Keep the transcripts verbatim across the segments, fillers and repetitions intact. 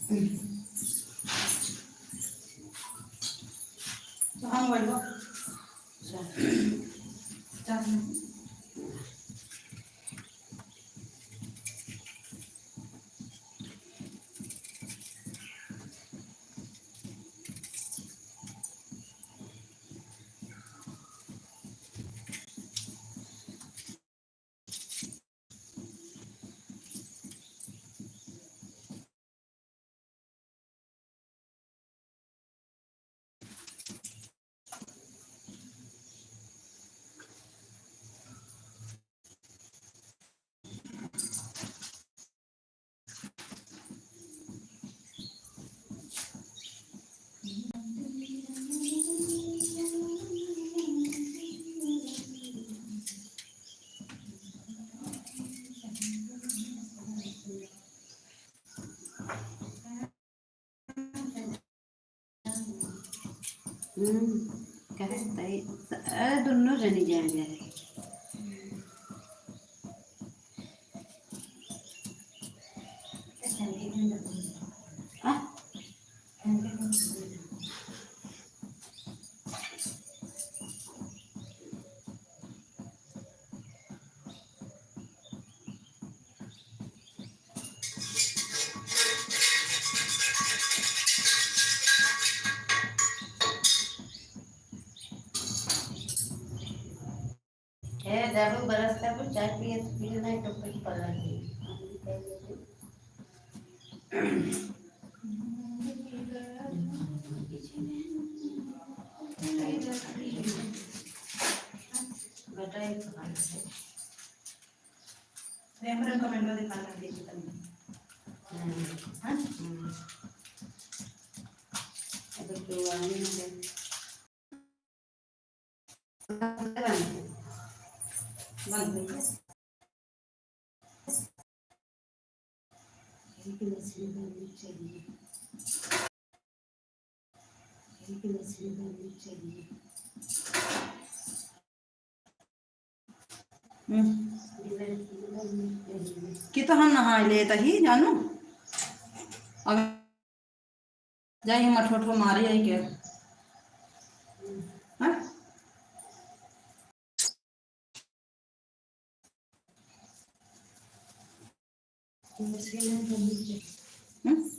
तो हम बोलो। चल। चल। हम्म, कहत तई, अरे, दुन्नो जनी जाए जाए। आ? ए, जब ब्रश करबो, चाय पिए तो पिए, नहीं तो फिर पलट जाए। बेटा, एक बात है। अरे, हमरा कमेंटवा दिखा ना, देखी तनी। हम्म। हाँ? हम्म। अबे तो आने में बंद हो गया। एक मछली बननी चाहिए। एक मछली बननी चाहिए। हम्म। कि तो हम नहाए लेत ही जानू। अब जाई हम अठो अठो मारी आई के। हाँ? हम्म?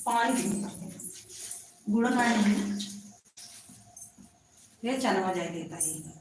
पानी भी नहीं पड़ते। गुड़ खाए नहीं। ये चनवा जाए देता है।